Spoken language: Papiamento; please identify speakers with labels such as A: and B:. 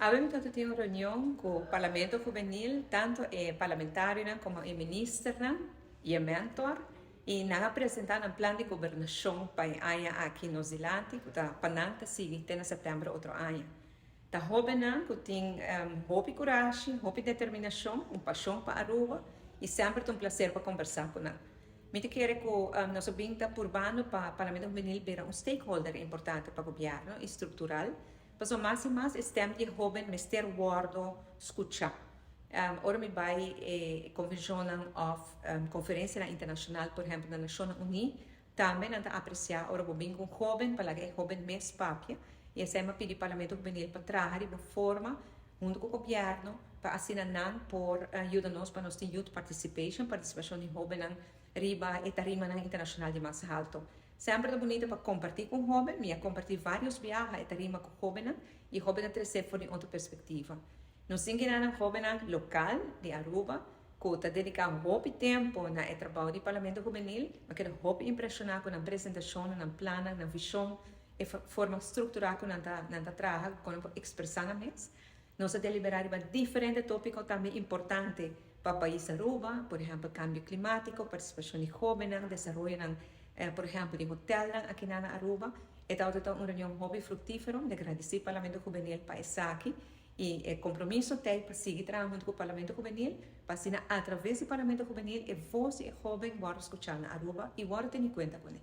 A: Awe mi tabatin un reunion cu Parlamento Hubenil, tanto e parlamentarionan como e ministernan y e mentor, y nan a presenta nan plan di gobernacion pa e aña aki nos dilanti, cu ta pa nan ta sigui te na september otro aña. Ta hobennan cu tin hopi curashi, hopi determinacion, un pasion pa Aruba, y semper ta un placer pa conversa cu nan. Mi ta kere cu nos a bin ta purbando pa Parlamento Hubenil bira un stakeholder importante pa gobierno y structural, pasobra mas y mas e stem di e hoben mester wordo scucha. Ora mi bay e convencionnan of conferencianan internacional, por ehempel na Nacionnan Uni, tambe nan ta aprecia ora bo bin cu un hoben pa laga e hoben mes papia, y esey mi a pidi Parlamento Hubenil pa traha riba forma hunto cu gobierno pa asina nan por yuda nos pa nos tin youth participation, participacion di hobennan riba e tarimanan internacional di mas halto. Semper ta bunita pa comparti cu un hoben, mi a comparti varios biaha e tarima cu hobennan y hobennan trece for di otro perspectiva. Nos tin kinanan hobennan local di Aruba cu ta dedica hopi tempo na e trabao di Parlamento Hubenil. Mi a keda hopi impresiona cu nan presentacionnan, nan plannan, nan vision, e forma structura cu nan ta traha, con nan por expresa nan mes. Nos a delibera riba diferente topico tambe importante pa pais Aruba, por ehempel cambio climatico, participacion di hobennan, desaroyonan por ehempel di hotelnan akinan na Aruba. E tabata ta un reunion hopi fructifero. Mi ta gradici Parlamento Hubenil pa esaki y e compromiso t'ey pa sigui traha hunto cu Parlamento Hubenil pa asina a traves di Parlamento Hubenil e voz di e hoben wordo scucha na Aruba y wordo teni cuenta cune.